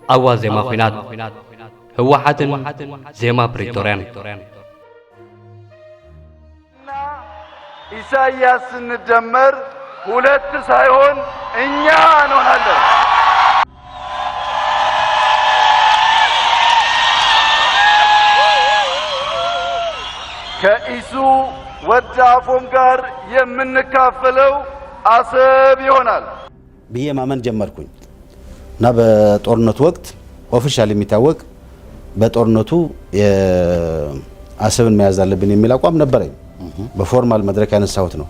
ኣብ ዋዜማ ኲናት ህወሓትን ዜማ ፕሪቶርያን። እና ኢሳያስ ስንደመር ሁለት ሳይሆን እኛ እንሆናለን። ከኢሱ ወደ አፎም ጋር የምንካፈለው አሰብ ይሆናል። ብዬ ማመን ጀመርኩኝ እና በጦርነቱ ወቅት ኦፊሻል የሚታወቅ በጦርነቱ አሰብን መያዝ አለብን የሚል አቋም ነበረኝ። በፎርማል መድረክ ያነሳሁት ነው።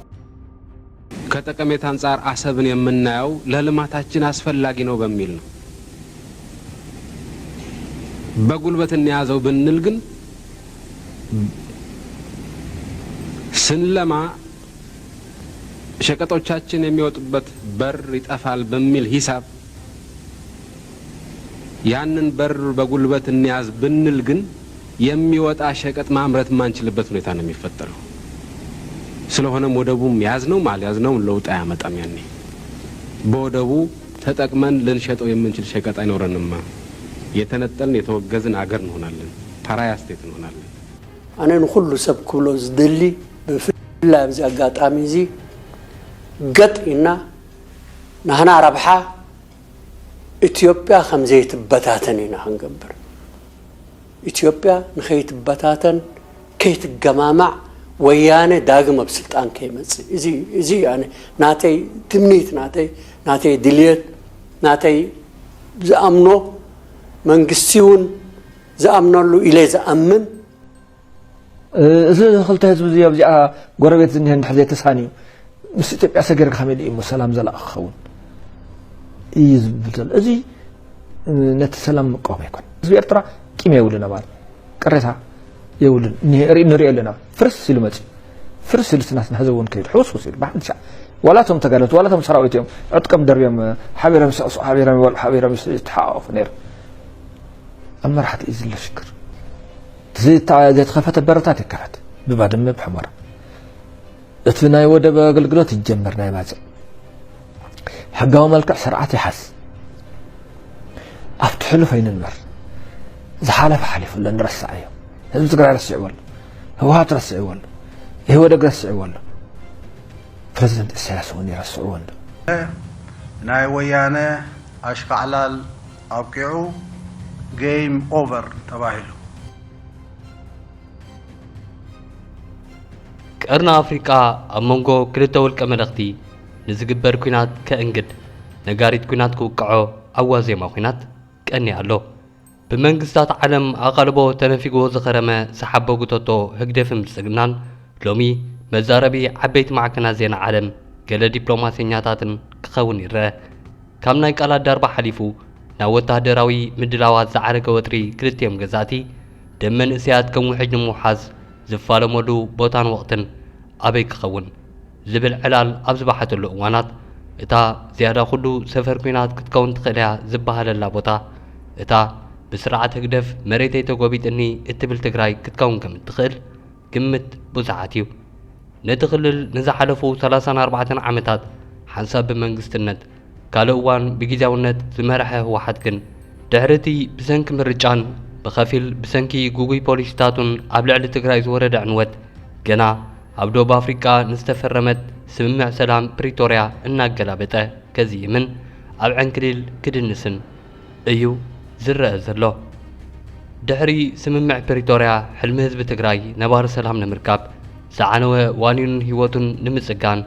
ከጠቀሜታ አንጻር አሰብን የምናየው ለልማታችን አስፈላጊ ነው በሚል ነው። በጉልበት እንያዘው ብንል ግን ስንለማ ሸቀጦቻችን የሚወጡበት በር ይጠፋል በሚል ሂሳብ ያንን በር በጉልበት እንያዝ ብንል ግን የሚወጣ ሸቀጥ ማምረት የማንችልበት ሁኔታ ነው የሚፈጠረው። ስለሆነም ወደቡም ያዝነውም አልያዝነውም ለውጥ አያመጣም። ያኔ በወደቡ ተጠቅመን ልንሸጠው የምንችል ሸቀጥ አይኖረንማ። የተነጠልን የተወገዝን አገር እንሆናለን። ፓራያ ስቴት እንሆናለን። ኣነ ንኹሉ ሰብ ክብሎ ዝደሊ ብፍላይ ኣብዚ ኣጋጣሚ እዚ ገጥ ኢልና ናህና ረብሓ ኢትዮጵያ ከም ዘይትበታተን ኢና ክንገብር። ኢትዮጵያ ንኸይትበታተን ከይትገማማዕ ወያነ ዳግም ኣብ ስልጣን ከይመጽእ እዚ እዚ ኣነ ናተይ ትምኒት ናተይ ናተይ ድልየት ናተይ ዝኣምኖ መንግስቲ እውን ዝኣምነሉ ኢለ ዝኣምን እዚ ክልተ ህዝቢ እዚ ኣብዚኣ ጎረቤት ዝኒሀ እንድሕር ዘይተሳንዩ ምስ ኢትዮጵያ ሰጊርካ ከመይ ኢሉ እሞ ሰላም ዘላቒ ክኸውን እዩ ዝብል ዘሎ። እዚ ነቲ ሰላም ምቃወም ኣይኮን። ህዝቢ ኤርትራ ቂም የብሉን ኣባል ቅሬታ የብሉን። ንሪኦ ኣለና ፍርስ ኢሉ መፅዩ ፍርስ ኢሉ ስናስና ህዝቢ እውን ከይዱ ሕውስውስ ኢሉ ብሓፈሻ ዋላ እቶም ተጋደልቲ ዋላ እቶም ሰራዊት እዮም ዕጥቆም ደርብዮም ሓቢሮም ይስዕስዑ ሓቢሮም ይበልዑ ሓቢሮም ይተሓቋቑፉ ነይሩ። ኣብ መራሕቲ እዩ ዝሎ ሽግር። ዘይተኸፈተ በረታት ይከፈት ብባድመ ብሕመራ እቲ ናይ ወደብ ኣገልግሎት ይጀመር ናይ ባፅዕ ሕጋዊ መልክዕ ስርዓት ይሓዝ። ኣብቲ ሕሉፍ ኣይንንበር። ዝሓለፈ ሓሊፉ ኣሎ ንረስዓዮ። ህዝቢ ትግራይ ረሲዕዎ ኣሎ። ህወሓት ረሲዕዎ ኣሎ። ኢህወደግ ረሲዕዎ ኣሎ። ፕረዚደንት ኢሳያስ እውን ይረስዕዎ ኣሎ። ናይ ወያነ ኣሽካዕላል ኣብቂዑ game over ተባሂሉ። ቀርኒ ኣፍሪቃ ኣብ መንጎ ክልተ ውልቀ መለኽቲ ንዝግበር ኲናት ከእንግድ ነጋሪት ኲናት ክውቅዖ ኣብ ዋዜማ ኲናት ቀንዩ ኣሎ። ብመንግስታት ዓለም ኣቓልቦ ተነፊግዎ ዝኸረመ ሰሓቦ ጉተቶ ህግደፍን ብልጽግናን ሎሚ መዛረቢ ዓበይቲ ማዕከናት ዜና ዓለም ገለ ዲፕሎማሰኛታትን ክኸውን ይረአ። ካብ ናይ ቃላት ዳርባ ሓሊፉ ናብ ወተሃደራዊ ምድላዋት ዝዓረገ ወጥሪ ክልቲኦም ገዛእቲ ደም መንእሰያት ከም ውሕጅ ንምውሓዝ ዝፋለመሉ ቦታን ወቕትን ኣበይ ክኸውን ዝብል ዕላል ኣብ ዝበሓተሉ እዋናት እታ ዝያዳ ኩሉ ሰፈር ኲናት ክትከውን ትኽእል እያ ዝበሃለላ ቦታ እታ ብስርዓት ህግደፍ መሬተይ ተጎቢጥኒ እትብል ትግራይ ክትከውን ከም እትኽእል ግምት ብዙሓት እዩ። ነቲ ክልል ንዝሓለፉ ሰላሳን ኣርባዕተን ዓመታት ሓንሳብ ብመንግስትነት ካልእ እዋን ብጊዚያውነት ዝመርሐ ህወሓት ግን ድሕሪ እቲ ብሰንኪ ምርጫን ብኸፊል ብሰንኪ ግጉይ ፖሊሲታቱን ኣብ ልዕሊ ትግራይ ዝወረደ ዕንወት ገና ኣብ ደቡብ ኣፍሪቃ ንዝተፈረመት ስምምዕ ሰላም ፕሪቶርያ እናገላበጠ ከዝይምን ኣብ ዕንክሊል ክድንስን እዩ ዝረአ ዘሎ። ድሕሪ ስምምዕ ፕሪቶርያ ሕልሚ ህዝቢ ትግራይ ነባሪ ሰላም ንምርካብ ዝዓነወ ዋኒኑን ህይወቱን ንምጽጋን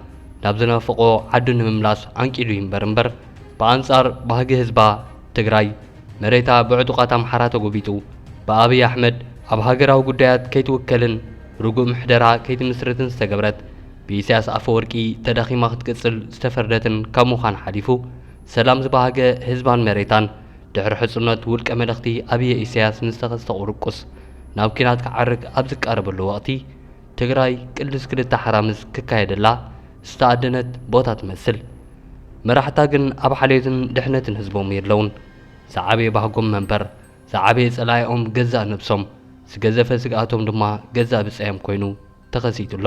ናብ ዝናፈቖ ዓዱ ንምምላስ ዓንቂሉ ይንበር እምበር ብኣንጻር ባህጊ ህዝባ ትግራይ መሬታ ብዕጡቓት ኣምሓራ ተጎቢጡ ብኣብይ ኣሕመድ ኣብ ሃገራዊ ጉዳያት ከይትውከልን ርጉእ ምሕደራ ከይትምስርትን ዝተገብረት ብኢሳያስ ኣፈወርቂ ተዳኺማ ክትቅጽል ዝተፈርደትን ካብ ምዃን ሓሊፉ ሰላም ዝበሃገ ህዝባን መሬታን ድሕሪ ሕጽኖት ውልቀ መለኽቲ ኣብየ ኢሳያስ ንዝተኸስተ ቁርቁስ ናብ ኲናት ክዓርግ ኣብ ዝቃረበሉ ወቕቲ ትግራይ ቅልስ ክልተ ሓራምዝ ክካየደላ ዝተኣደነት ቦታ ትመስል። መራሕታ ግን ኣብ ሓልዮትን ድሕነትን ህዝቦም የለውን። ዝዓበየ ባህጎም መንበር፣ ዝዓበየ ጸላኢኦም ገዛእ ነብሶም፣ ዝገዘፈ ስግኣቶም ድማ ገዛእ ብጻዮም ኮይኑ ተኸሲቱ ኣሎ።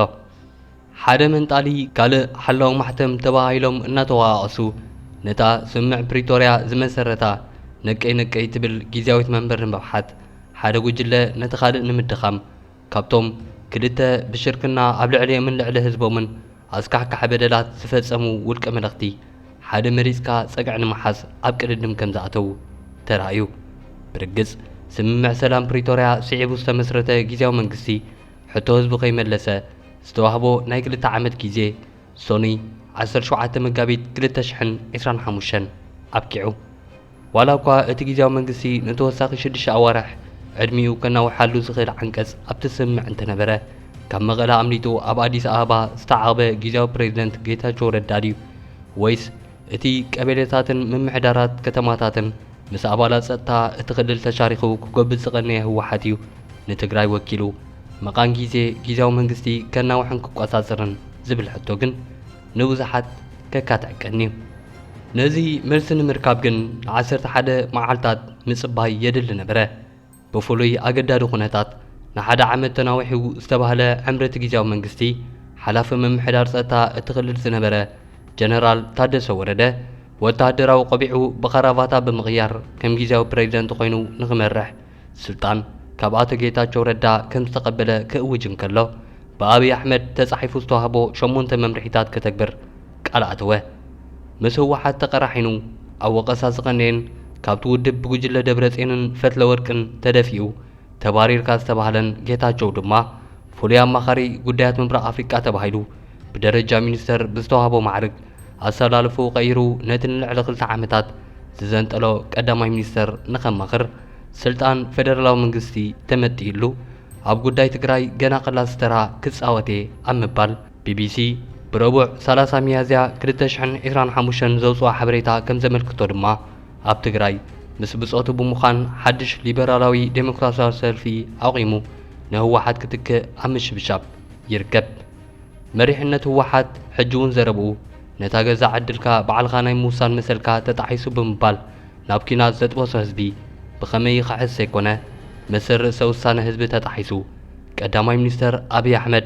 ሓደ መንጣሊ ካልእ ሓላው ማሕተም ተባሃሂሎም እናተወቓቐሱ ነታ ስምምዕ ፕሪቶርያ ዝመሰረታ ነቀይ ነቀይ ትብል ግዝያዊት መንበር ንምብሓት፣ ሓደ ጉጅለ ነቲ ካልእ ንምድኻም፣ ካብቶም ክልተ ብሽርክና ኣብ ልዕሊኦምን ልዕሊ ህዝቦምን ኣስካሕካሒ በደላት ዝፈጸሙ ውልቀ መለኽቲ ሓደ መሪጽካ ጸግዒ ንምሓዝ ኣብ ቅድድም ከም ዝኣተዉ ተራእዩ። ብርግጽ፣ ስምምዕ ሰላም ፕሪቶርያ ስዒቡ ዝተመስረተ ግዝያዊ መንግስቲ፣ ሕቶ ህዝቢ ከይመለሰ ዝተዋህቦ ናይ ክልተ ዓመት ግዜ፣ ሶኑይ ዓሰርተ ሸውዓተ መጋቢት ክልተ ሽሕን ዕስራን ሓሙሽተን ኣብቂዑ። ዋላ እኳ እቲ ግዝያዊ መንግስቲ ንተወሳኺ ሽዱሽተ ኣዋርሕ ዕድሚኡ ከናውሓሉ ዝኽእል ዓንቀጽ ኣብቲ ስምምዕ እንተነበረ፣ ካብ መቐለ ኣምሊጡ ኣብ ኣዲስ ኣበባ ዝተዓቕበ ግዝያዊ ፕሬዝደንት ጌታቸው ረዳ ድዩ? ወይስ እቲ ቀበሌታትን ምምሕዳራት ከተማታትን ምስ ኣባላት ጸጥታ እቲ ክልል ተሻሪኹ ክጎብዝ ዝቐነየ ህወሓት እዩ ንትግራይ ወኪሉ መቓን ግዜ ግዝያዊ መንግስቲ ከናውሕን ክቆጻጸርን ዝብል ሕቶ ግን ንብዙሓት ከካትዕ ቀንዩ። ነዚ መልሲ ንምርካብ ግን ንዓሰርተ ሓደ መዓልታት ምጽባይ የድሊ ነበረ። ብፍሉይ ኣገዳዲ ኩነታት ንሓደ ዓመት ተናዊሑ ዝተባህለ ዕምሪ እቲ ግዝያዊ መንግስቲ፣ ሓላፊ ምምሕዳር ጸጥታ እቲ ክልል ዝነበረ ጀነራል ታደሰ ወረደ፣ ወተሃደራዊ ቆቢዑ ብኻራቫታ ብምቕያር ከም ግዝያዊ ፕሬዝደንት ኮይኑ ንኽመርሕ ስልጣን ካብ ኣቶ ጌታቸው ረዳ ከም ዝተቐበለ ክእውጅ እንከሎ፣ ብኣብይ ኣሕመድ ተጻሒፉ ዝተዋህቦ ሸሞንተ መምርሒታት ከተግብር ቃል ኣተወ። ምስ ህወሓት ተቐራሒኑ ኣብ ወቐሳ ዝቐነየን ካብቲ ውድብ ብጉጅለ ደብረጽዮንን ፈትለወርቅን ተደፊኡ ተባሪርካ ዝተባህለን ጌታቸው ድማ፣ ፍሉይ ኣማኻሪ ጉዳያት ምብራቕ ኣፍሪቃ ተባሂሉ ብደረጃ ሚኒስተር ብዝተዋህቦ ማዕርግ ኣሰላልፍኡ ቀይሩ ነቲ ንልዕሊ ክልተ ዓመታት ዝዘንጠሎ ቀዳማይ ሚኒስተር ንኸማኽር ስልጣን ፌደራላዊ መንግስቲ ተመጢዩሉ፣ ኣብ ጉዳይ ትግራይ ገና ቀላሲ ተራ ክጻወት እየ ኣብ ምባል፣ ቢቢሲ ብረቡዕ ሰላሳ ሚያዝያ ክልተ ሽሕን ዕስራን ሓሙሽተን ዘውጽኦ ሓበሬታ ከም ዘመልክቶ ድማ፣ ኣብ ትግራይ ምስ ብጾቱ ብምዃን ሓድሽ ሊበራላዊ ዴሞክራሲያዊ ሰልፊ ኣቑሙ ንህወሓት ክትክእ ኣብ ምሽብሻብ ይርከብ። መሪሕነት ህወሓት ሕጂ እውን ዘረብኡ ነታ ገዛእ ዕድልካ ባዕልኻ ናይ ምውሳን መሰልካ ተጣሒሱ ብምባል ናብ ኲናት ዘጥበሶ ህዝቢ ብኸመይ ይኽሕስ ዘይኮነ፣ መሰል ርእሰ ውሳነ ህዝቢ ተጣሒሱ፣ ቀዳማይ ሚኒስተር ኣብይ ኣሕመድ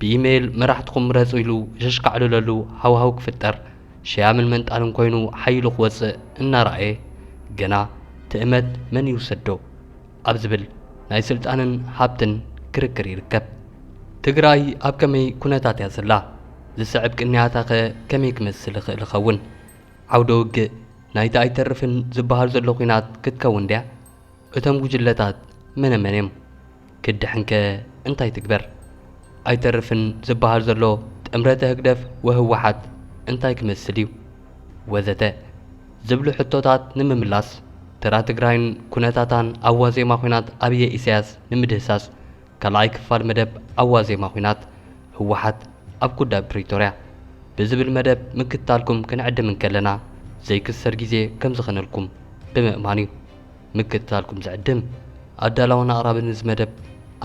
ብኢሜይል መራሕትኹም ምረጹ ኢሉ ዘሽካዕልለሉ ሃዋህው ክፍጠር፣ ሸያምን መንጣልን ኮይኑ ሓይሉ ክወጽእ እናረኣየ፣ ገና ትእመት መን ይውሰዶ ኣብ ዝብል ናይ ስልጣንን ሃብትን ክርክር ይርከብ። ትግራይ ኣብ ከመይ ኩነታት እያ ዘላ? ዝስዕብ ቅንያታኸ ከመይ ክመስል ይኽእል ይኸውን? ዓውደ ውግእ ናይቲ ኣይተርፍን ዝበሃል ዘሎ ኲናት ክትከውን ድያ? እቶም ጉጅለታት መነ መን እዮም? ክድሕንከ እንታይ ትግበር? ኣይተርፍን ዝበሃል ዘሎ ጥምረተ ህግደፍ ወህወሓት እንታይ ክመስል እዩ? ወዘተ ዝብሉ ሕቶታት ንምምላስ፣ ተራ ትግራይን ኩነታታን ኣብ ዋዜማ ኲናት ኣብየ ኢሳያስ ንምድህሳስ፣ ካልኣይ ክፋል መደብ ኣብ ዋዜማ ኲናት ህወሓት ኣብ ጉዳይ ፕሪቶርያ ብዝብል መደብ ምክትታልኩም ክንዕድም እንከለና፣ ዘይክሰር ግዜ ከም ዝኸነልኩም ብምእማን እዩ። ምክትታልኩም ዝዕድም ኣዳላውን ኣቕራብን እዚ መደብ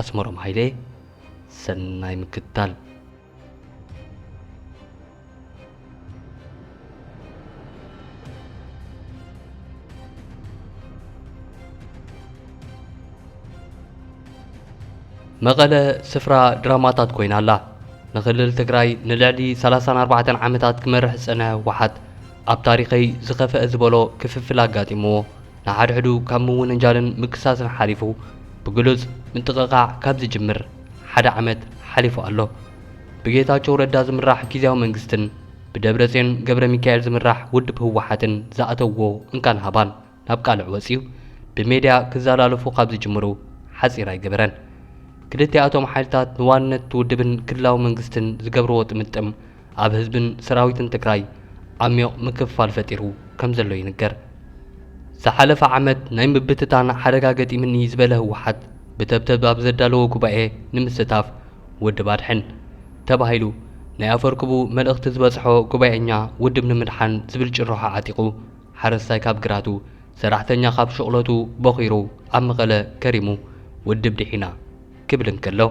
ኣስመሮም ሃይለ። ሰናይ ምክትታል። መቐለ ስፍራ ድራማታት ኮይና ኣላ። ንክልል ትግራይ ንልዕሊ ሰላሳን ኣርባዕተን ዓመታት ክመርሕ ዝጸንሐ ህወሓት፣ ኣብ ታሪኸይ ዝኸፍአ ዝበሎ ክፍፍል ኣጋጢምዎ፣ ንሓድሕዱ ካብ ምውንጃልን ምክሳስን ሓሊፉ፣ ብግሉጽ ምጥቕቓዕ ካብ ዝጅምር ሓደ ዓመት ሓሊፉ ኣሎ። ብጌታቸው ረዳ ዝምራሕ ግዝያዊ መንግስትን ብደብረጽዮን ገብረ ሚካኤል ዝምራሕ ውድብ ህወሓትን ዝኣተውዎ እንካን ሃባን ናብ ቃልዕ ወጺኡ ብሜድያ ክዘላለፉ ካብ ዝጅምሩ ሓጺር ኣይገበረን። ክልቲኣቶም ሓይልታት ንዋንነት ውድብን ክልላዊ መንግስትን ዝገብርዎ ጥምጥም ኣብ ህዝብን ሰራዊትን ትግራይ ዓሚቕ ምክፍፋል ፈጢሩ ከም ዘሎ ይንገር። ዝሓለፈ ዓመት ናይ ምብትታን ሓደጋ ገጢምኒ ዝበለ ህወሓት ብተብተብ ኣብ ዘዳለዎ ጉባኤ ንምስታፍ ውድብ ኣድሕን ተባሂሉ ናይ ኣፈርክቡ መልእኽቲ ዝበጽሖ ጉባኤኛ ውድብ ንምድሓን ዝብል ጭርሖ ዓጢቑ ሓረስታይ ካብ ግራቱ፣ ሰራሕተኛ ካብ ሸቕለቱ ቦኺሩ ኣብ መቐለ ከሪሙ ውድብ ድሒና ክብል እንከሎ፣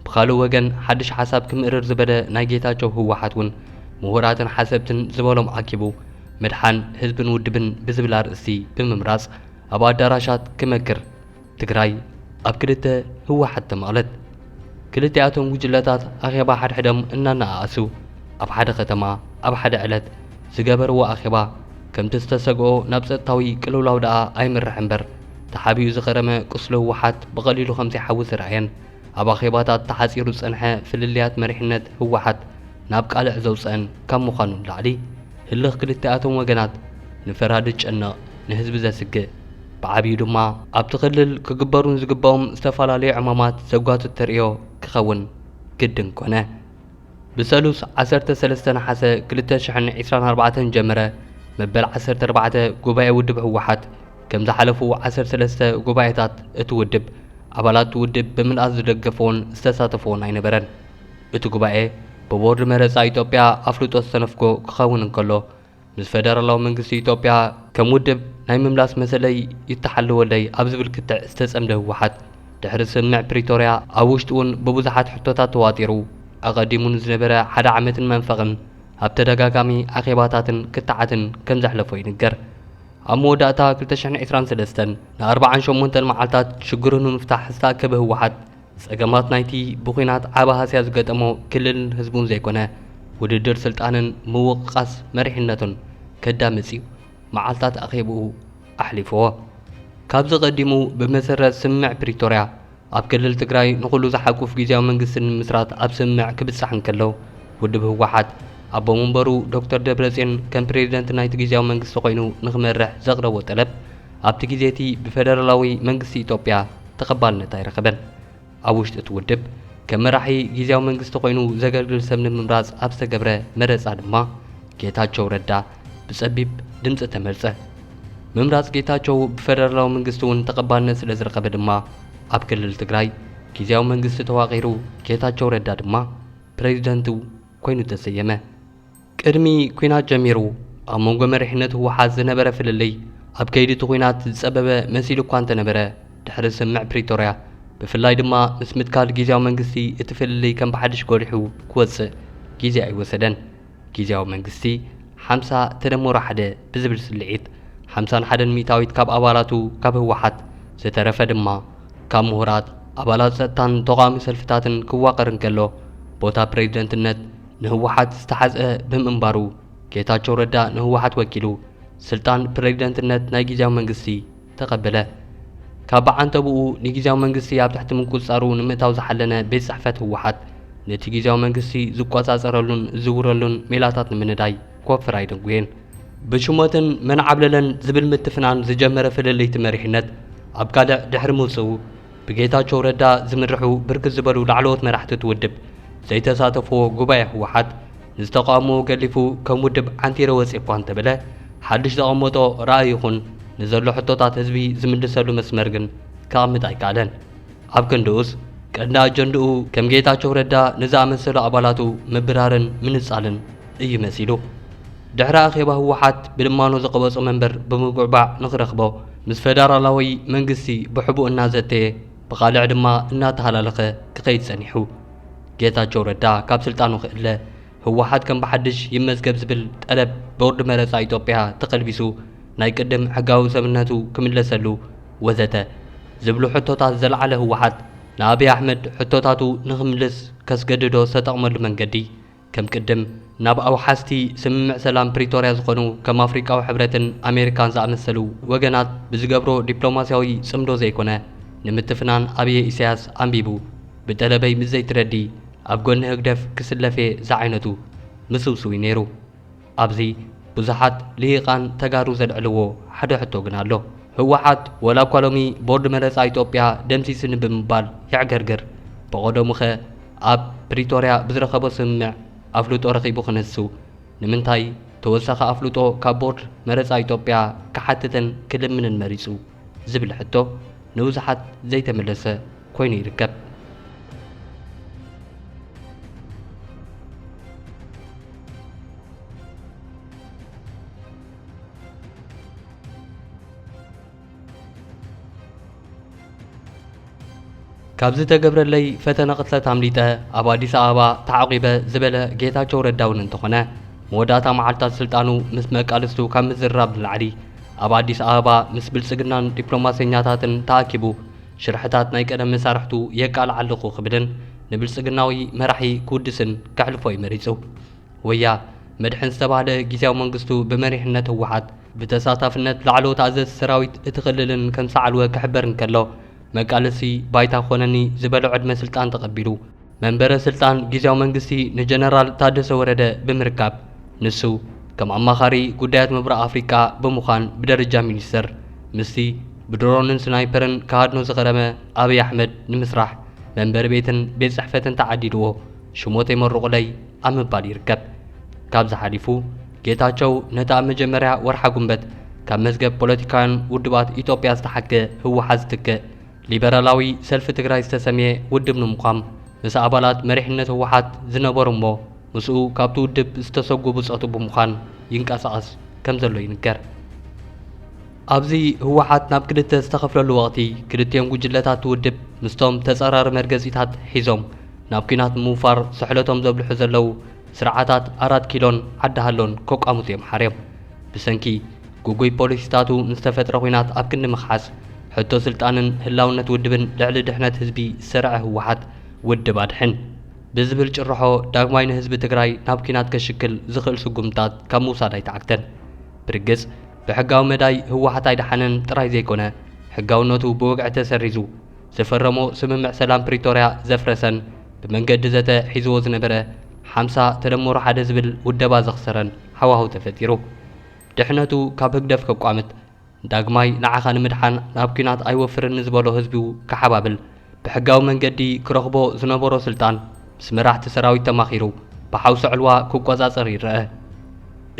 ብኻልእ ወገን ሓድሽ ሓሳብ ክምእርር ዝበለ ናይ ጌታቸው ህወሓት እውን ምሁራትን ሓሰብትን ዝበሎም ኣኪቡ ምድሓን ህዝብን ውድብን ብዝብል ኣርእስቲ ብምምራጽ ኣብ ኣዳራሻት ክመክር ትግራይ ኣብ ክልተ ህወሓት ተመቕለት። ክልቲኣቶም ጉጅለታት ኣኼባ ሓድሕዶም እናነኣኣሱ ኣብ ሓደ ከተማ ኣብ ሓደ ዕለት ዝገበርዎ ኣኼባ ከምቲ ዝተሰግኦ ናብ ጸጥታዊ ቅልውላው ደኣ ኣይምርሕ እምበር፣ ተሓቢኡ ዝኸረመ ቁስሊ ህወሓት ብቐሊሉ ከም ዘይሓዊ ዝረኣየን፣ ኣብ ኣኼባታት ተሓጺሩ ዝጸንሐ ፍልልያት መሪሕነት ህወሓት ናብ ቃልዕ ዘውጸአን ካብ ምዃኑ ንላዕሊ፣ ህልኽ ክልቲኣቶም ወገናት ንፈራዲ ዝጨንቕ፣ ንህዝቢ ዘስግእ፣ ብዓቢኡ ድማ ኣብቲ ክልል ክግበሩን ዝግበኦም ዝተፈላለዩ ዕማማት ዘጓትት ተርእዮ ክኸውን ግድን ኮነ። ብሰሉስ ዓሰርተ ሰለስተ ነሓሰ ክልተ ሽሕን ዕስራን ኣርባዕተን ጀመረ፣ መበል ዓሰርተ ኣርባዕተ ጉባኤ ውድብ ህወሓት፣ ከም ዝሓለፉ ዓሰርተ ሰለስተ ጉባኤታት እቲ ውድብ፣ ኣባላት ውድብ ብምልኣት ዝደገፍዎን ዝተሳተፍዎን ኣይነበረን። እቲ ጉባኤ ብቦርድ መረጻ ኢትዮጵያ ኣፍልጦ ዝተነፍጎ ክኸውን እንከሎ፣ ምስ ፈደራላዊ መንግስቲ ኢትዮጵያ ከም ውድብ ናይ ምምላስ መሰለይ ይተሓለወለይ ኣብ ዝብል ክትዕ ዝተጸምደ ህወሓት፣ ድሕሪ ስምምዕ ፕሪቶርያ ኣብ ውሽጡ እውን ብብዙሓት ሕቶታት ተዋጢሩ፣ ኣቐዲሙ ንዝነበረ ሓደ ዓመትን መንፈቕን ኣብ ተደጋጋሚ ኣኼባታትን ክትዓትን ከም ዘሕለፎ ይንገር። ኣብ መወዳእታ ክልተ ሽሕን ዕስራን ሰለስተን ንኣርብዓን ሸሞንተን መዓልታት ሽግሩ ንምፍታሕ ዝተኣከበ ህወሓት፣ ጸገማት ናይቲ ብኲናት ዓቢ ሃስያ ዝገጠሞ ክልልን ህዝቡን ዘይኮነ፣ ውድድር ስልጣንን ምውቕቓስ መሪሕነቱን ከዳምጽ እዩ መዓልታት ኣኼብኡ ኣሕሊፍዎ። ካብዚ ቀዲሙ፣ ብመሰረት ስምምዕ ፕሪቶርያ፣ ኣብ ክልል ትግራይ ንኹሉ ዝሓቁፍ ግዝያዊ መንግስቲ ንምስራት ኣብ ስምምዕ ክብጻሕ እንከሎ፣ ውድብ ህወሓት ኣቦ መንበሩ ዶክተር ደብረጽዮን ከም ፕሬዚደንት ናይቲ ግዝያዊ መንግስቲ ኮይኑ ንኽመርሕ ዘቕረቦ ጠለብ፣ ኣብቲ ግዜ እቲ ብፈደራላዊ መንግስቲ ኢትዮጵያ ተቐባልነት ኣይረኸበን። ኣብ ውሽጢ እቲ ውድብ፣ ከም መራሒ ግዝያዊ መንግስቲ ኮይኑ ዘገልግል ሰብ ንምምራጽ ኣብ ዝተገብረ መረጻ ድማ፣ ጌታቸው ረዳ ብጸቢብ ድምጺ ተመርጸ። ምምራጽ ጌታቸው ብፈደራላዊ መንግስቲ እውን ተቐባልነት ስለ ዝረኸበ ድማ፣ ኣብ ክልል ትግራይ ግዝያዊ መንግስቲ ተዋቒሩ፣ ጌታቸው ረዳ ድማ ፕሬዚደንቱ ኮይኑ ተሰየመ። ቅድሚ ኲናት ጀሚሩ፣ ኣብ መንጎ መሪሕነት ህወሓት ዝነበረ ፍልልይ፣ ኣብ ከይዲ እቲ ኲናት ዝጸበበ መሲሉ እኳ እንተነበረ፣ ድሕሪ ስምምዕ ፕሪቶርያ፣ ብፍላይ ድማ ምስ ምትካል ግዝያዊ መንግስቲ፣ እቲ ፍልልይ ከም ብሓድሽ ጎሊሑ ክወጽእ ግዜ ኣይወሰደን። ግዝያዊ መንግስቲ ሓምሳ ተደመሮ ሓደ ብዝብል ስልዒት፣ ሓምሳን ሓደን ሚእታዊት ካብ ኣባላቱ ካብ ህወሓት፣ ዝተረፈ ድማ ካብ ምሁራት፣ ኣባላት ጸጥታን ተቓዋሚ ሰልፍታትን ክዋቐር እንከሎ፣ ቦታ ፕሬዚደንትነት ንህወሓት ዝተሓዝአ ብምንባሩ፣ ጌታቸው ረዳ ንህወሓት ወኪሉ ስልጣን ፕሬዚደንትነት ናይ ግዝያዊ መንግስቲ ተቐበለ። ካብ ብዓንተብኡ ንግዝያዊ መንግስቲ ኣብ ትሕቲ ምቁጽጻሩ ንምእታው ዝሓለነ ቤት ጽሕፈት ህወሓት፣ ነቲ ግዝያዊ መንግስቲ ዝቆጻጸረሉን ዝዝውረሉን ሜላታት ንምንዳይ ክወፍር ኣይደንጉየን። ብሽሞትን መን ዓብለለን ዝብል ምትፍናን ዝጀመረ ፍልልይቲ መሪሕነት፣ ኣብ ካልዕ ድሕሪ ምውጽኡ፣ ብጌታቸው ረዳ ዝምርሑ ብርክት ዝበሉ ላዕለዎት መራሕቲ እቲ ውድብ ዘይተሳተፍዎ ጉባኤ ህወሓት፣ ንዝተቃውምዎ ገሊፉ ከም ውድብ ዓንቲረ ወጽየ እኳ እንተበለ፣ ሓድሽ ዘቐመጦ ራእይ ይኹን ንዘሎ ሕቶታት ህዝቢ ዝምልሰሉ መስመር ግን ከቐምጥ ኣይከኣለን። ኣብ ክንድኡስ፣ ቀንዲ ኣጀንድኡ ከም ጌታቸው ረዳ ንዝኣመሰሉ ኣባላቱ ምብራርን ምንጻልን እዩ መሲሉ። ድሕሪ ኣኼባ ህወሓት ብልማኖ ዝቐበጾ መንበር ብምጉዕባዕ ንኽረኽቦ፣ ምስ ፈደራላዊ መንግስቲ ብሕቡእ እናዘተየ፣ ብቓልዕ ድማ እናተሃላለኸ ክኸይድ ጸኒሑ። ጌታቸው ረዳ ካብ ስልጣኑ ክእለ፣ ህወሓት ከም ብሓድሽ ይመዝገብ ዝብል ጠለብ ቦርድ መረጻ ኢትዮጵያ ተቐልቢሱ፣ ናይ ቅድም ሕጋዊ ሰብነቱ ክምለሰሉ ወዘተ ዝብሉ ሕቶታት ዘልዓለ ህወሓት፣ ንኣብይ ኣሕመድ ሕቶታቱ ንኽምልስ ከስገድዶ ዝተጠቕመሉ መንገዲ፣ ከም ቅድም ናብ ኣውሓስቲ ስምምዕ ሰላም ፕሪቶርያ ዝኾኑ ከም ኣፍሪቃዊ ሕብረትን ኣሜሪካን ዝኣመሰሉ ወገናት ብዝገብሮ ዲፕሎማስያዊ ጽምዶ ዘይኮነ፣ ንምትፍናን ኣብየ ኢሳያስ ኣንቢቡ፣ ብጠለበይ ምስ ዘይትረዲ ኣብ ጎኒ ህግደፍ ክስለፍ እየ ዝዓይነቱ ምስውስው እዩ ነይሩ። ኣብዚ ብዙሓት ልሂቓን ተጋሩ ዘልዕልዎ ሓደ ሕቶ ግን ኣሎ። ህወሓት ወላ እኳ ሎሚ ቦርድ መረጻ ኢትዮጵያ ደምሲስኒ ብምባል የዕገርግር፣ ብቐደሙኸ ኣብ ፕሪቶርያ ብዝረኸቦ ስምምዕ ኣፍልጦ ረኺቡ ክንሱ፣ ንምንታይ ተወሳኺ ኣፍልጦ ካብ ቦርድ መረጻ ኢትዮጵያ ክሓትትን ክልምንን መሪጹ? ዝብል ሕቶ ንብዙሓት ዘይተመለሰ ኮይኑ ይርከብ። ካብ ዝተገብረለይ ፈተነ ቅትለት ኣምሊጠ ኣብ ኣዲስ ኣበባ ተዓቒበ ዝበለ ጌታቸው ረዳ እውን እንተኾነ፣ መወዳእታ መዓልታት ስልጣኑ ምስ መቃልስቱ ካብ ምዝርራብ ንላዕሊ፣ ኣብ ኣዲስ ኣበባ ምስ ብልጽግናን ዲፕሎማሰኛታትን ተኣኪቡ ሽርሕታት ናይ ቀደም መሳርሕቱ የቃልዕ ኣለኹ ክብልን ንብልጽግናዊ መራሒ ክውድስን ከሕልፎ እዩ መሪጹ። ወያ መድሕን ዝተባህለ ግዝያዊ መንግስቱ ብመሪሕነት ህወሓት ብተሳታፍነት ላዕለዎት ኣዘዝቲ ሰራዊት እቲ ክልልን ከም ሰዓልወ ክሕበር እንከሎ፣ መቃለሲ ባይታ ክኾነኒ ዝበሎ ዕድመ ስልጣን ተቐቢሉ፣ መንበረ ስልጣን ግዝያዊ መንግስቲ ንጀነራል ታደሰ ወረደ ብምርካብ፣ ንሱ ከም ኣማኻሪ ጉዳያት ምብራቕ ኣፍሪቃ ብምዃን ብደረጃ ሚኒስተር፣ ምስቲ ብድሮንን ስናይፐርን ክሃድኖ ዝኸረመ ኣብይ ኣሕመድ ንምስራሕ መንበሪ ቤትን ቤት ጽሕፈትን ተዓዲድዎ ሽሞተይ መርቑለይ ኣብ ምባል ይርከብ። ካብዚ ሓሊፉ፣ ጌታቸው ነቲ ኣብ መጀመርያ ወርሓ ጉንበት ካብ መዝገብ ፖለቲካውያን ውድባት ኢትዮጵያ ዝተሓከ ህወሓት ዝትክእ ሊበራላዊ ሰልፊ ትግራይ ዝተሰምየ ውድብ ንምቋም ምስ ኣባላት መሪሕነት ህወሓት ዝነበሩ እሞ ምስኡ ካብቲ ውድብ ዝተሰጉ ብጾቱ ብምዃን ይንቀሳቐስ ከም ዘሎ ይንገር። ኣብዚ ህወሓት ናብ ክልተ ዝተኸፍለሉ ወቕቲ፣ ክልቲኦም ጉጅለታት ውድብ ምስቶም ተጻራሪ መርገጺታት ሒዞም ናብ ኲናት ንምውፋር ስሕለቶም ዘብልሑ ዘለዉ ስርዓታት ኣራት ኪሎን ዓዲ ሃሎን ከቋምቱ እዮም ሓርዮም። ብሰንኪ ግጉይ ፖሊሲታቱ ንዝተፈጥረ ኲናት ኣብ ክንዲ ምኽሓስ፣ ሕቶ ስልጣንን ህላውነት ውድብን ልዕሊ ድሕነት ህዝቢ ዝሰርዐ ህወሓት፣ ውድብ ኣድሕን ብዝብል ጭርሖ ዳግማይ ንህዝቢ ትግራይ ናብ ኲናት ከሽክል ዝኽእል ስጉምታት ካብ ምውሳድ ኣይተዓግተን። ብርግጽ፣ ብሕጋዊ መዳይ ህወሓት ኣይደሓነን ጥራይ ዘይኮነ፣ ሕጋውነቱ ብወግዒ ተሰሪዙ፣ ዝፈረሞ ስምምዕ ሰላም ፕሪቶርያ ዘፍረሰን ብመንገዲ ዘተ ሒዝዎ ዝነበረ ሓምሳ ተደመሩ ሓደ ዝብል ውደባ ዘኽሰረን ሃዋህው ተፈጢሩ። ድሕነቱ ካብ ህግደፍ ከቋምት፣ ዳግማይ ንዓኻ ንምድሓን ናብ ኲናት ኣይወፍርን ንዝበሎ ህዝቡ ክሓባብል፣ ብሕጋዊ መንገዲ ክረኽቦ ዝነበሮ ስልጣን ምስ መራሕቲ ሰራዊት ተማኺሩ ብሓውሲ ዕልዋ ክቆጻጸር ይረአ።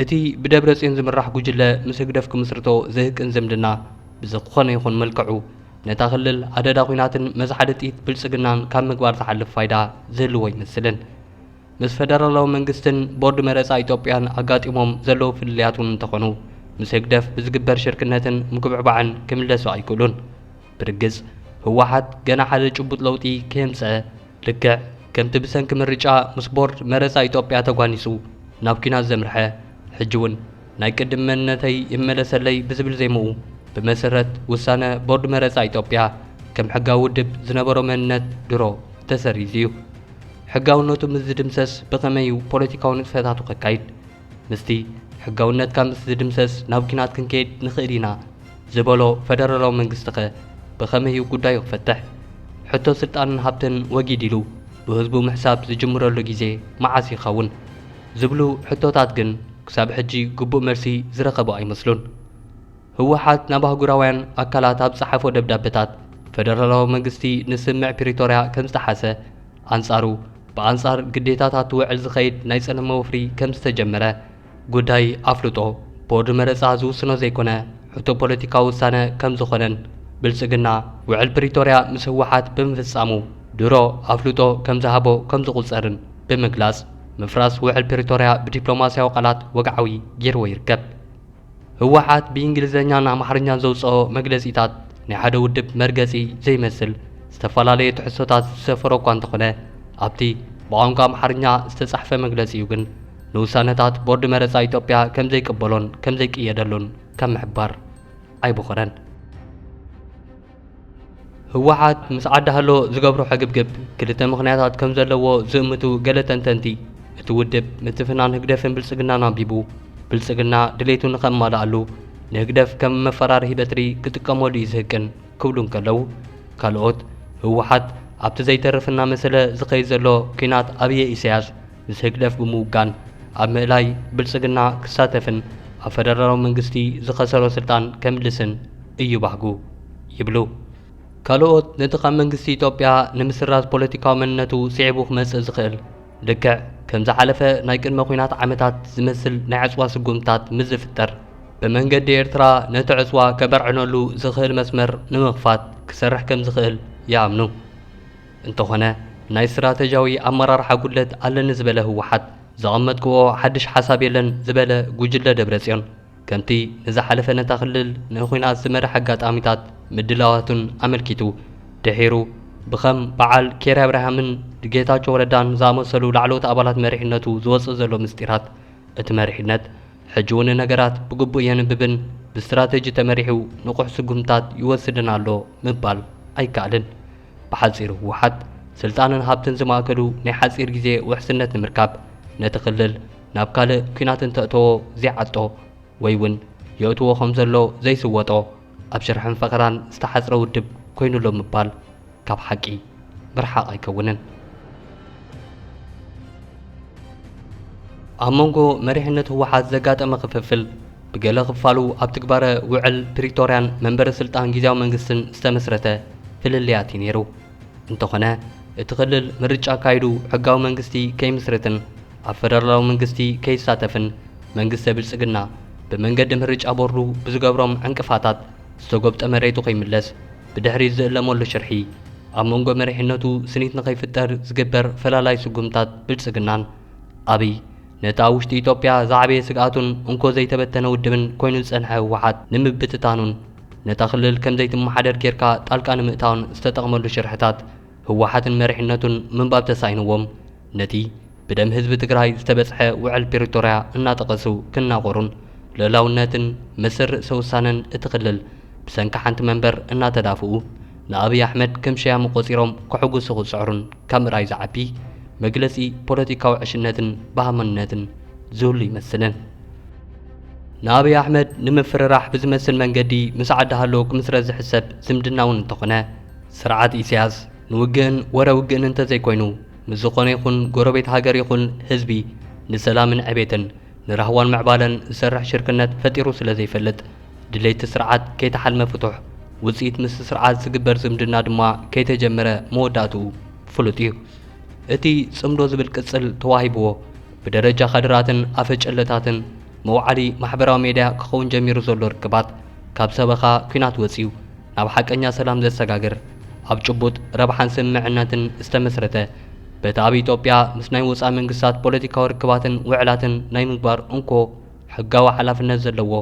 እቲ ብደብረጽዮን ዝምራሕ ጉጅለ ምስ ህግደፍ ክምስርቶ ዝህቅን ዝምድና ብዝኾነ ይኹን መልክዑ ነታ ክልል ኣደዳ ኲናትን መዝሓሊ ጥይት ብልጽግናን ካብ ምግባር ዝሓልፍ ፋይዳ ዝህልዎ ኣይመስልን። ምስ ፈደራላዊ መንግስትን ቦርድ መረጻ ኢትዮጵያን ኣጋጢሞም ዘለዉ ፍልልያት እውን እንተኾኑ፣ ምስ ህግደፍ ብዝግበር ሽርክነትን ምጉብዕባዕን ክምለሱ ኣይክእሉን። ብርግጽ፣ ህወሓት ገና ሓደ ጭቡጥ ለውጢ ከየምጽአ፣ ልክዕ ከምቲ ብሰንኪ ምርጫ ምስ ቦርድ መረጻ ኢትዮጵያ ተጓኒጹ ናብ ኲናት ዘምርሐ፣ ሕጂ እውን ናይ ቅድም መንነተይ ይመለሰለይ ብዝብል ዜምኡ፣ ብመሰረት ውሳነ ቦርድ መረጻ ኢትዮጵያ ከም ሕጋዊ ውድብ ዝነበሮ መንነት ድሮ ተሰሪዙ እዩ። ሕጋውነቱ ምስ ዝድምሰስ ብኸመይ እዩ ፖለቲካዊ ንጥፈታቱ ከካይድ? ምስቲ ሕጋውነትካ ምስ ዝድምሰስ ናብ ኲናት ክንከይድ ንኽእል ኢና ዝበሎ ፈደራላዊ መንግስቲኸ ብኸመይ እዩ ጉዳዩ ክፈትሕ? ሕቶ ስልጣንን ሃብትን ወጊድ ኢሉ ብህዝቡ ምሕሳብ ዝጅምረሉ ግዜ መዓስ ይኸውን? ዝብሉ ሕቶታት ግን ክሳብ ሕጂ ግቡእ መልሲ ዝረኸቡ ኣይመስሉን። ህወሓት ናብ ኣህጉራውያን ኣካላት ኣብ ዝጸሓፎ ደብዳበታት፣ ፈደራላዊ መንግስቲ ንስምምዕ ፕሪቶርያ ከም ዝጠሓሰ፣ ኣንጻሩ ብኣንጻር ግዴታታት ውዕል ዝኸይድ ናይ ጸለመ ወፍሪ ከም ዝተጀመረ፣ ጉዳይ ኣፍልጦ ቦርድ መረጻ ዝውስኖ ዘይኮነ፣ ሕቶ ፖለቲካዊ ውሳነ ከም ዝኾነን፣ ብልጽግና ውዕል ፕሪቶርያ ምስ ህወሓት ብምፍጻሙ ድሮ ኣፍልጦ ከም ዝሃቦ ከም ዝቑጸርን ብምግላጽ፣ ምፍራስ ውዕል ፕሪቶርያ ብዲፕሎማስያዊ ቃላት ወግዓዊ ገይርዎ ይርከብ። ህወሓት ብእንግሊዝኛን ኣምሓርኛን ዘውፅኦ መግለፂታት ናይ ሓደ ውድብ መርገፂ ዘይመስል ዝተፈላለየ ትሕዝቶታት ዝሰፈሮ እኳ እንተኾነ፣ ኣብቲ ብቋንቋ ኣምሓርኛ ዝተፃሕፈ መግለፂኡ ግን ንውሳነታት ቦርድ መረፃ ኢትዮጵያ ከም ዘይቅበሎን ከም ዘይቅየደሉን ካብ ምሕባር ኣይበኾረን። ህወሓት ምስ ዓዲ ሃሎ ዝገብሮ ሕግብግብ ክልተ ምኽንያታት ከም ዘለዎ ዝእምቱ ገለ ተንተንቲ፣ እቲ ውድብ ምትፍናን ህግደፍን ብልጽግናን ኣንቢቡ፣ ብልጽግና ድሌቱ ንኸማልኣሉ ንህግደፍ ከም መፈራርሂ በትሪ ክጥቀመሉ እዩ ዝህቅን ክብሉ እንከለዉ፣ ካልኦት ህወሓት ኣብቲ ዘይተርፍ እናመሰለ ዝኸይድ ዘሎ ኲናት ኣብየ ኢሳያስ ምስ ህግደፍ ብምውጋን ኣብ ምእላይ ብልጽግና ክሳተፍን ኣብ ፈደራላዊ መንግስቲ ዝኸሰሮ ስልጣን ከምልስን እዩ ባህጉ ይብሉ። ካልኦት ነቲ ካብ መንግስቲ ኢትዮጵያ ንምስራዝ ፖለቲካዊ መንነቱ ስዒቡ ክመጽእ ዝኽእል፣ ልክዕ ከም ዝሓለፈ ናይ ቅድመ ኲናት ዓመታት ዝመስል ናይ ዕጽዋ ስጉምትታት ምስ ዝፍጠር፣ ብመንገዲ ኤርትራ ነቲ ዕጽዋ ከበርዕነሉ ዝኽእል መስመር ንምኽፋት ክሰርሕ ከም ዝኽእል ይኣምኑ። እንተኾነ፣ ናይ ስትራተጂያዊ ኣመራርሓ ጉድለት ኣለኒ ዝበለ ህወሓት፣ ዘቐመጥክዎ ሓድሽ ሓሳብ የለን ዝበለ ጉጅለ ደብረጽዮን፣ ከምቲ ንዝሓለፈ ነታ ክልል ንኹናት ዝመርሕ ኣጋጣሚታት ምድላዋቱን ኣመልኪቱ፣ ድሒሩ ብኸም በዓል ኬርያ ኣብርሃምን ጌታቸው ረዳን ዝኣመሰሉ ላዕለዎት ኣባላት መሪሕነቱ ዝወጽእ ዘሎ ምስጢራት፣ እቲ መሪሕነት ሕጂ እውን ነገራት ብግቡእ የንብብን ብስትራተጂ ተመሪሑ ንቑሕ ስጉምታት ይወስድን ኣሎ ምባል ኣይከኣልን። ብሓጺሩ ህወሓት ስልጣንን ሃብትን ዝማእከሉ ናይ ሓጺር ግዜ ውሕስነት ንምርካብ ነቲ ክልል ናብ ካልእ ኲናት እንተእተዎ ዘይዓጦ ወይ እውን የእትዎ ከም ዘሎ ዘይስወጦ ኣብ ሽርሕን ፈኸራን ዝተሓጽረ ውድብ ኮይኑሎ ምባል ካብ ሓቂ ምርሓቕ ኣይከውንን። ኣብ መንጎ መሪሕነት ህወሓት ዘጋጠመ ክፍፍል ብገለ ክፋሉ ኣብ ትግባረ ውዕል ፕሪቶርያን መንበሪ ስልጣን ግዝያዊ መንግስትን ዝተመስረተ ፍልልያት እዩ ነይሩ። እንተኾነ እቲ ክልል ምርጫ ኣካይዱ ሕጋዊ መንግስቲ ከይምስርትን ኣብ ፈደራላዊ መንግስቲ ከይሳተፍን መንግስተ ብልጽግና ብመንገዲ ምርጫ ቦርዱ ብዝገብሮም ዕንቅፋታት ዝተጎብጠ መሬቱ ከይምለስ ብድሕሪት ዝእለመሉ ሽርሒ ኣብ መንጎ መሪሕነቱ ስኒት ንኸይፍጠር ዝግበር ፈላላይ ስጉምታት ብልጽግናን ኣብይ ነቲ ኣብ ውሽጢ ኢትዮጵያ ዝዓበየ ስግኣቱን እንኮ ዘይተበተነ ውድብን ኮይኑ ዝጸንሐ ህወሓት ንምብትታኑን ነታ ክልል ከም ዘይትመሓደር ጌርካ ጣልቃ ንምእታውን ዝተጠቕመሉ ሽርሕታት ህወሓትን መሪሕነቱን ምንባብ ተሳኢንዎም ነቲ ብደም ህዝቢ ትግራይ ዝተበጽሐ ውዕል ፕሪቶርያ እናጠቐሱ ክናቆሩን ልእላውነትን ምስር ርእሰ ውሳነን እቲ ክልል ብሰንኪ ሓንቲ መንበር እናተዳፍኡ ንኣብይ ኣሕመድ ከም ሸያሚ ቆጺሮም ከሕጉሱ ክጽዕሩን ካብ ምርኣይ ዝዓቢ መግለጺ ፖለቲካዊ ዕሽነትን በሃምነትን ዝህሉ ይመስልን። ንኣብይ ኣሕመድ ንምፍርራሕ ብዝመስል መንገዲ ምስ ዓዲ ሃሎ ክምስረት ዝሕሰብ ዝምድና እውን እንተኾነ ስርዓት ኢሳያስ ንውግእን ወረ ውግእን እንተዘይኮይኑ ምስ ዝኾነ ይኹን ጎረቤት ሃገር ይኹን ህዝቢ ንሰላምን ዕቤትን ንራህዋን ምዕባለን ዝሰርሕ ሽርክነት ፈጢሩ ስለ ዘይፈልጥ ድሌት ስርዓት ከይተሓልመ ፍቱሕ ውፅኢት ምስ ስርዓት ዝግበር ዝምድና ድማ ከይተጀመረ መወዳእትኡ ፍሉጥ እዩ። እቲ ጽምዶ ዝብል ቅጽል ተዋሂብዎ ብደረጃ ካድራትን ኣፈጨለታትን መውዓሊ ማሕበራዊ ሜድያ ክኸውን ጀሚሩ ዘሎ ርክባት ካብ ሰበኻ ኲናት ወጺኡ ናብ ሓቀኛ ሰላም ዘሰጋግር ኣብ ጭቡጥ ረብሓን ስምምዕነትን ዝተመስረተ በቲ ኣብ ኢትዮጵያ ምስ ናይ ወጻኢ መንግስታት ፖለቲካዊ ርክባትን ውዕላትን ናይ ምግባር እንኮ ሕጋዊ ሓላፍነት ዘለዎ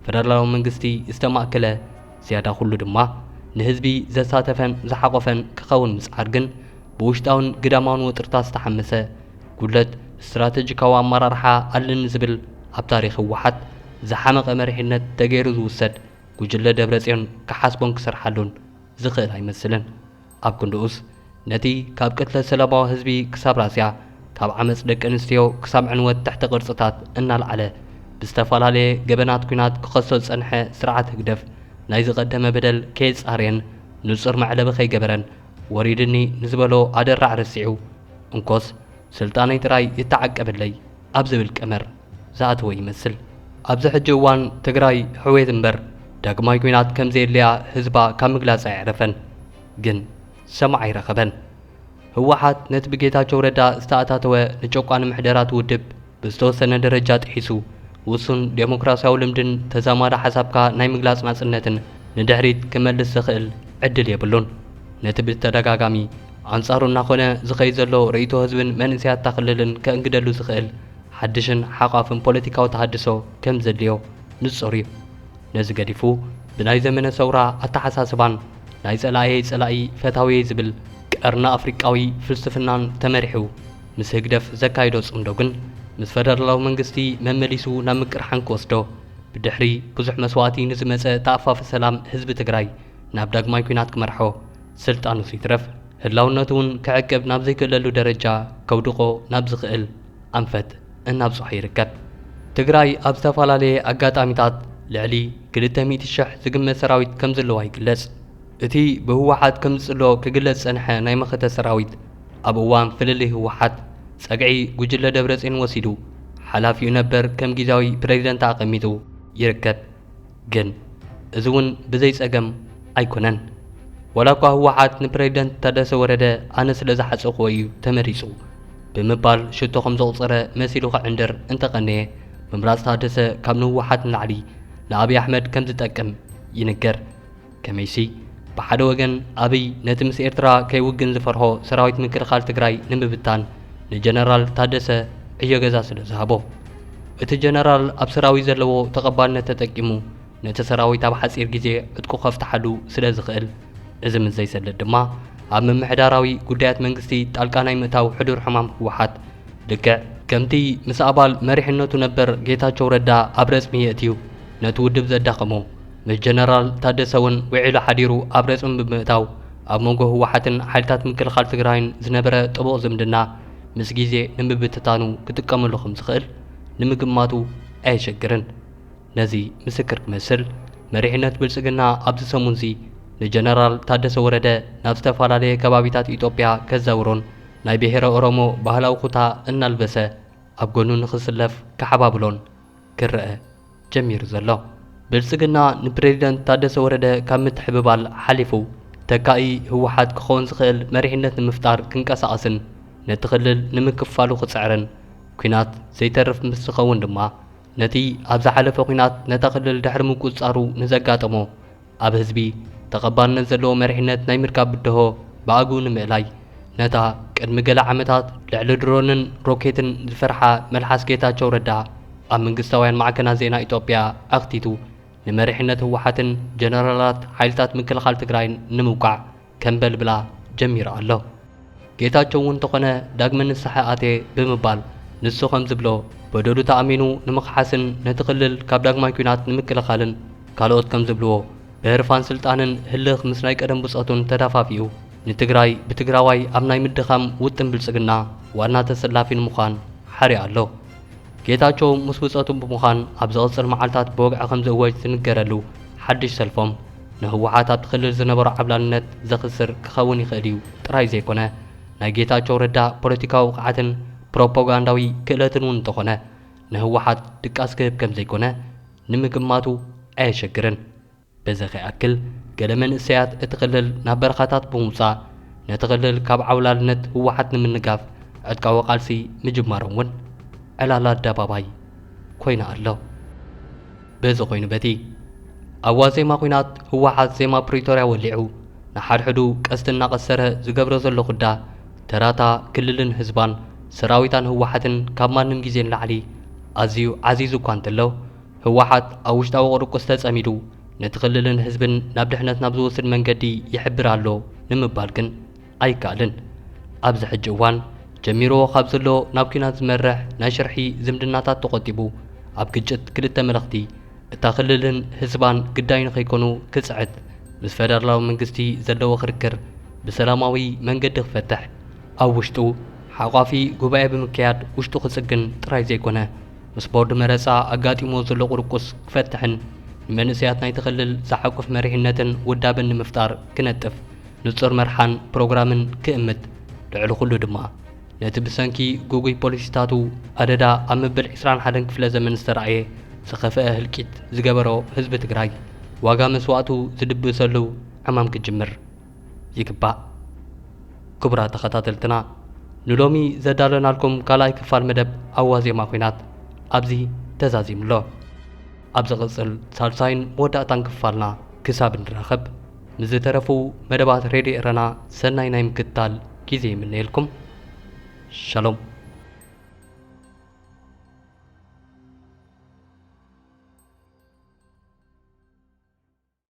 ፈደራላዊ መንግስቲ ዝተማእከለ ዝያዳ ኩሉ ድማ ንህዝቢ ዘሳተፈን ዝሓቆፈን ክኸውን ምጽዓር ግን ብውሽጣውን ግዳማውን ወጥርታት ዝተሓመሰ ጉድለት ስትራተጂካዊ ኣመራርሓ ኣለኒ ዝብል ኣብ ታሪኽ ህወሓት ዝሓመቐ መሪሕነት ተገይሩ ዝውሰድ ጉጅለ ደብረጽዮን ክሓስቦን ክሰርሓሉን ዝኽእል ኣይመስልን። ኣብ ክንድኡስ ነቲ ካብ ቅትለት ሰላማዊ ህዝቢ ክሳብ ራስያ ካብ ዓመጽ ደቂ ኣንስትዮ ክሳብ ዕንወት ትሕቲ ቅርጽታት እናልዓለ ብዝተፈላለየ ገበናት ኲናት ክኸሶ ዝጸንሐ ስርዓት ህግደፍ ናይ ዝቐደመ በደል ከየጻረየን ንጹር መዕለቢ ከይገበረን ወሪድኒ ንዝበሎ ኣደራዕ ረሲዑ እንኮስ ስልጣነይ ጥራይ ይተዓቀበለይ ኣብ ዝብል ቀመር ዝኣተወ ይመስል። ኣብዚ ሕጂ እዋን ትግራይ ሕውየት እምበር ዳግማይ ኲናት ከም ዘየድልያ ህዝባ ካብ ምግላጽ ኣየዕረፈን። ግን ሰማዒ ኣይረኸበን። ህወሓት ነቲ ብጌታቸው ረዳ ዝተኣታተወ ንጨቋኒ ምሕደራት ውድብ ብዝተወሰነ ደረጃ ጥሒሱ ውሱን ዴሞክራሲያዊ ልምድን ተዛማዲ ሓሳብካ ናይ ምግላጽ ናጽነትን ንድሕሪት ክመልስ ዘኽእል ዕድል የብሉን። ነቲ ብተደጋጋሚ ኣንጻሩ እናኾነ ዝኸይድ ዘሎ ርእይቶ ህዝብን መንእሰያት እታ ክልልን ከእንግደሉ ዝኽእል ሓድሽን ሓቋፍን ፖለቲካዊ ተሃድሶ ከም ዘድልዮ ንጹር እዩ። ነዚ ገዲፉ ብናይ ዘመነ ሰውራ ኣተሓሳስባን ናይ ጸላእየይ ጸላኢ ፈታውየይ ዝብል ቀርኒ ኣፍሪቃዊ ፍልስፍናን ተመሪሑ ምስ ህግደፍ ዘካይዶ ጽምዶ ግን ምስ ፈደራላዊ መንግስቲ መመሊሱ ናብ ምቅርሓን ክወስዶ ብድሕሪ ብዙሕ መስዋእቲ ንዝመጸ ተኣፋፊ ሰላም ህዝቢ ትግራይ ናብ ዳግማይ ኲናት ክመርሖ ስልጣኑስ ይትረፍ ህላውነቱ እውን ክዕቅብ ናብ ዘይክእለሉ ደረጃ ከውድቖ ናብ ዝኽእል ኣንፈት እናብጽሖ ይርከብ። ትግራይ ኣብ ዝተፈላለየ ኣጋጣሚታት ልዕሊ ክልተ ሚእቲ ሽሕ ዝግመት ሰራዊት ከም ዘለዋ ይግለጽ። እቲ ብህወሓት ከም ዝጽሎ ክግለጽ ዝጸንሐ ናይ መኸተ ሰራዊት ኣብ እዋን ፍልልይ ህወሓት ጸግዒ ጉጅለ ደብረጽዮን ወሲዱ ሓላፊኡ ነበር ከም ግዝያዊ ፕሬዚደንት ኣቐሚጡ ይርከብ። ግን እዚ እውን ብዘይ ጸገም ኣይኮነን። ዋላ እኳ ህወሓት ንፕሬዚደንት ታደሰ ወረደ ኣነ ስለ ዝሓጸኹዎ እዩ ተመሪጹ ብምባል ሽቶ ከም ዘቑጸረ መሲሉ ክዕንድር እንተቐነየ ምምራጽ ታደሰ ካብ ንህወሓት ንላዕሊ ንኣብይ ኣሕመድ ከም ዝጠቅም ይንገር። ከመይሲ ብሓደ ወገን ኣብይ ነቲ ምስ ኤርትራ ከይውግን ዝፈርሆ ሰራዊት ምክልኻል ትግራይ ንምብታን ንጀነራል ታደሰ ዕዮ ገዛ ስለ ዝሃቦ እቲ ጀነራል ኣብ ሰራዊት ዘለዎ ተቐባልነት ተጠቂሙ ነቲ ሰራዊት ኣብ ሓጺር ግዜ ዕጥቁ ከፍትሓሉ ስለ ዝኽእል እዚ ምስ ዘይሰልጥ ድማ ኣብ ምምሕዳራዊ ጉዳያት መንግስቲ ጣልቃ ናይ ምእታው ሕዱር ሕማም ህወሓት ልክዕ ከምቲ ምስ ኣባል መሪሕነቱ ነበር ጌታቸው ረዳ ኣብ ረጽሚ የእትዩ ነቲ ውድብ ዘዳኸሞ ምስ ጀነራል ታደሰ እውን ውዒሉ ሓዲሩ ኣብ ረጽሚ ብምእታው ኣብ መንጎ ህወሓትን ሓይልታት ምክልኻል ትግራይን ዝነበረ ጥቡቕ ዝምድና ምስ ግዜ ንምብትታኑ ክጥቀመሉ ከም ዝኽእል ንምግማቱ ኣየሸግርን። ነዚ ምስክር ክመስል፣ መሪሕነት ብልጽግና ኣብዚ ሰሙንዚ ንጀነራል ታደሰ ወረደ ናብ ዝተፈላለየ ከባቢታት ኢትዮጵያ ከዛውሮን ናይ ብሔረ ኦሮሞ ባህላዊ ኩታ እናልበሰ ኣብ ጎኑ ንኽስለፍ ክሓባብሎን ክረአ ጀሚሩ ዘሎ። ብልጽግና ንፕሬዚደንት ታደሰ ወረደ ካብ ምትሕብባል ሓሊፉ፣ ተካኢ ህወሓት ክኸውን ዝኽእል መሪሕነት ንምፍጣር ክንቀሳቐስን ነቲ ክልል ንምክፋሉ ክጽዕርን፣ ኲናት ዘይተርፍ ምስ ዝኸውን ድማ፣ ነቲ ኣብ ዝሓለፈ ኲናት ነታ ክልል ድሕሪ ምቁጽጻሩ ንዘጋጠሞ ኣብ ህዝቢ ተቐባልነት ዘለዎ መሪሕነት ናይ ምርካብ ብድሆ ብኣግኡ ንምእላይ፣ ነታ ቅድሚ ገለ ዓመታት ልዕሊ ድሮንን ሮኬትን ዝፈርሓ መልሓስ ጌታቸው ረዳ ኣብ መንግስታውያን ማዕከናት ዜና ኢትዮጵያ ኣኽቲቱ፣ ንመሪሕነት ህወሓትን ጀነራላት ሓይልታት ምክልኻል ትግራይን ንምውቃዕ ከንበልብላ ጀሚሩ ኣሎ። ጌታቸው እውን እንተኾነ ዳግመ ንስሓ ኣትየ ብምባል፣ ንሱ ከም ዝብሎ፣ በደሉ ተኣሚኑ ንምኽሓስን ነቲ ክልል ካብ ዳግማይ ኲናት ንምክልኻልን፣ ካልኦት ከም ዝብልዎ፣ ብህርፋን ስልጣንን ህልኽ ምስ ናይ ቀደም ብጾቱን ተዳፋፊኡ፣ ንትግራይ ብትግራዋይ ኣብ ናይ ምድኻም ውጥን ብልጽግና ዋና ተሰላፊ ንምዃን ሓርዩ ኣሎ። ጌታቸው ምስ ብጾቱ ብምዃን ኣብ ዝቕጽል መዓልታት ብወግዒ ከም ዝእወጅ ዝንገረሉ ሓድሽ ሰልፎም፣ ንህወሓት ኣብቲ ክልል ዝነበሮ ዓብላልነት ዘኽስር ክኸውን ይኽእል እዩ ጥራይ ዘይኮነ፣ ናይ ጌታቸው ረዳ ፖለቲካዊ ብቕዓትን ፕሮፓጋንዳዊ ክእለትን እውን እንተኾነ፣ ንህወሓት ድቃስ ክህብ ከም ዘይኮነ ንምግማቱ ኣየሸግርን። በዚ ከይኣክል፣ ገለ መንእሰያት እቲ ክልል ናብ በረኻታት ብምውጻእ፣ ነቲ ክልል ካብ ዓውላልነት ህወሓት ንምንጋፍ ዕጥቃዊ ቃልሲ ምጅማሮም እውን ዕላል ኣደባባይ ኮይኑ ኣሎ። በዚ ኮይኑ በቲ፣ ኣብ ዋዜማ ኲናት ህወሓት ዜማ ፕሪቶርያ ወሊዑ፣ ንሓድሕዱ ቀስቲ እናቐሰረ ዝገብሮ ዘሎ ኩዳ፣ ተራታ ክልልን ህዝባን ሰራዊታን ህወሓትን ካብ ማንም ግዜ ንላዕሊ ኣዝዩ ዓዚዙ እኳ እንተሎ፣ ህወሓት ኣብ ውሽጣዊ ቁርቁስ ተጸሚዱ፣ ነቲ ክልልን ህዝብን ናብ ድሕነት ናብ ዝወስድ መንገዲ ይሕብር ኣሎ ንምባል ግን ኣይከኣልን። ኣብዚ ሕጂ እዋን ጀሚርዎ ካብ ዘሎ ናብ ኲናት ዝመርሕ ናይ ሽርሒ ዝምድናታት ተቖጢቡ፣ ኣብ ግጭት ክልተ መለኽቲ፣ እታ ክልልን ህዝባን ግዳይ ንኸይኮኑ ክጽዕት፣ ምስ ፈደራላዊ መንግስቲ ዘለዎ ክርክር ብሰላማዊ መንገዲ ክፈትሕ፣ ኣብ ውሽጡ ሓቋፊ ጉባኤ ብምክያድ ውሽጡ ክጽግን ጥራይ ዘይኮነ፣ ምስ ቦርድ መረጻ ኣጋጢምዎ ዘሎ ቁርቁስ ክፈትሕን ንመንእሰያት ናይቲ ክልል ዝሓቁፍ መሪሕነትን ውዳበን ንምፍጣር ክነጥፍ፣ ንጹር መርሓን ፕሮግራምን ክእምት፣ ልዕሊ ኩሉ ድማ ነቲ ብሰንኪ ግጉይ ፖሊሲታቱ ኣደዳ ኣብ መበል ዕስራን ሓደን ክፍለ ዘመን ዝተራእየ ዝኸፍአ ህልቂት ዝገበሮ ህዝቢ ትግራይ ዋጋ መስዋእቱ ዝድብሰሉ ዕማም ክጅምር ይግባእ። ክቡራት ተኸታተልትና፣ ንሎሚ ዘዳለናልኩም ካልኣይ ክፋል መደብ ኣዋዜማ ኲናት ኣብዚ ተዛዚሙ ኣሎ። ኣብ ዝቕጽል ሳልሳይን መወዳእታን ክፋልና ክሳብ እንራኸብ፣ ምስ ዝተረፉ መደባት ሬድዮ ኤረና ሰናይ ናይ ምክትታል ግዜ ይምነየልኩም። ሻሎም።